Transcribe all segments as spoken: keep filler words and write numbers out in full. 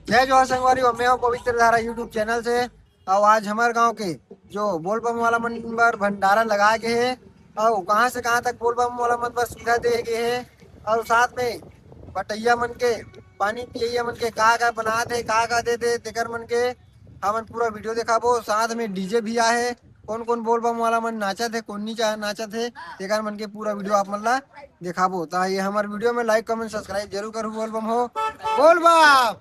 जय जोहार संगवारी हो, मैं हूं पवित्र धारा YouTube चैनल से। अउ आज हमर गांव के जो बोलबम वाला मन बर भंडारा लगाए गे हे, अउ कहां से कहां तक बोलबम वाला मन बर सुविधा दे गे हे, अउ साथ में बटैया मन के, पानी पियैया मन के का का बनात हे, का का देत हे, तेकर मन के हमन पूरा वीडियो देखाबो। साथ में डीजे भी आहे, कोन कोन बोलबम वाला मन नाचत हे, कोन नी चा-, नाचत हे, तेकर मन के पूरा वीडियो आप मन ला देखाबो। त ये हमर वीडियो में like, comment, subscribe जरूर करहू। बोलबम हो, बोलबम।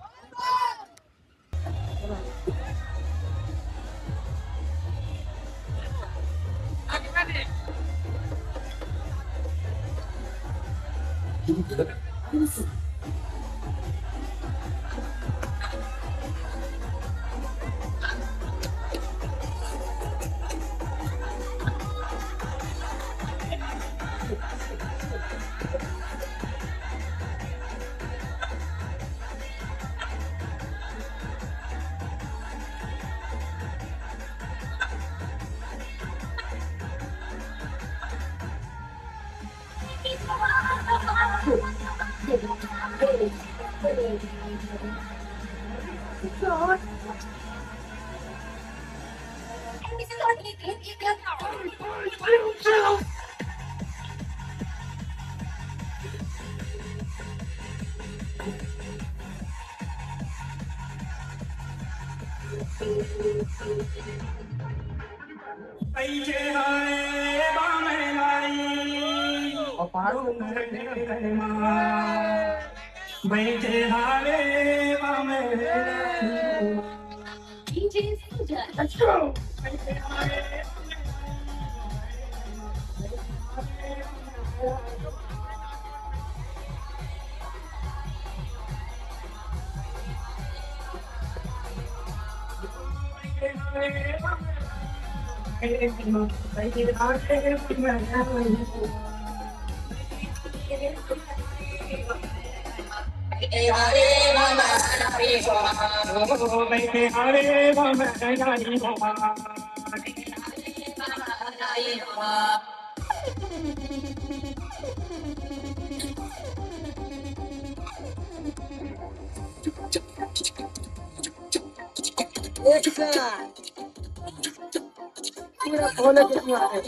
पूरा खोले के मारे।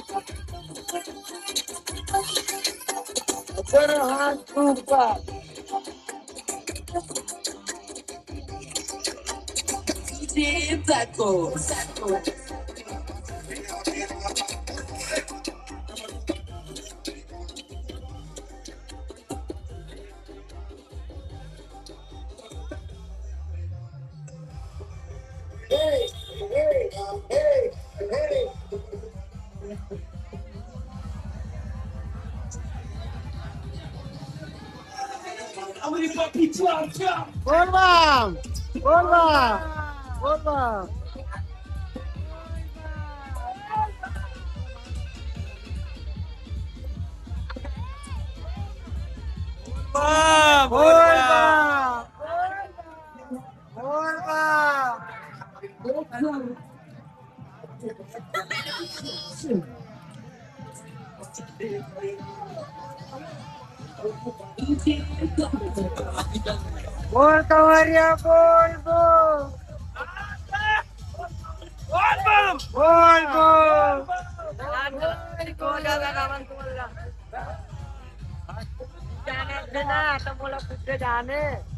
ऊपर हाथ ऊपर। बोल बम, बोल बम, बोल बम। बोल बम, बोल बम। बोल कंवरिया, बोल, बोल। बोल बम। बोल बम। जाने दे ना, तो बोला खुद से जाने।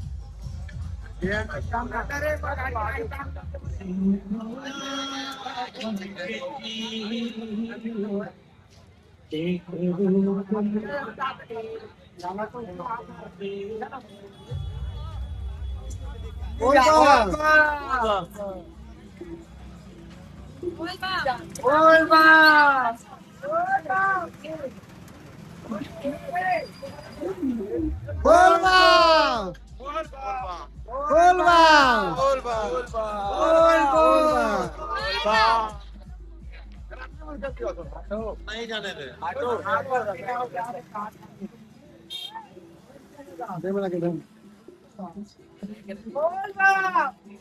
बोल बम। बोल बम। बोल बम। बोल बम। बोल बम। बोल बम। बोल बम।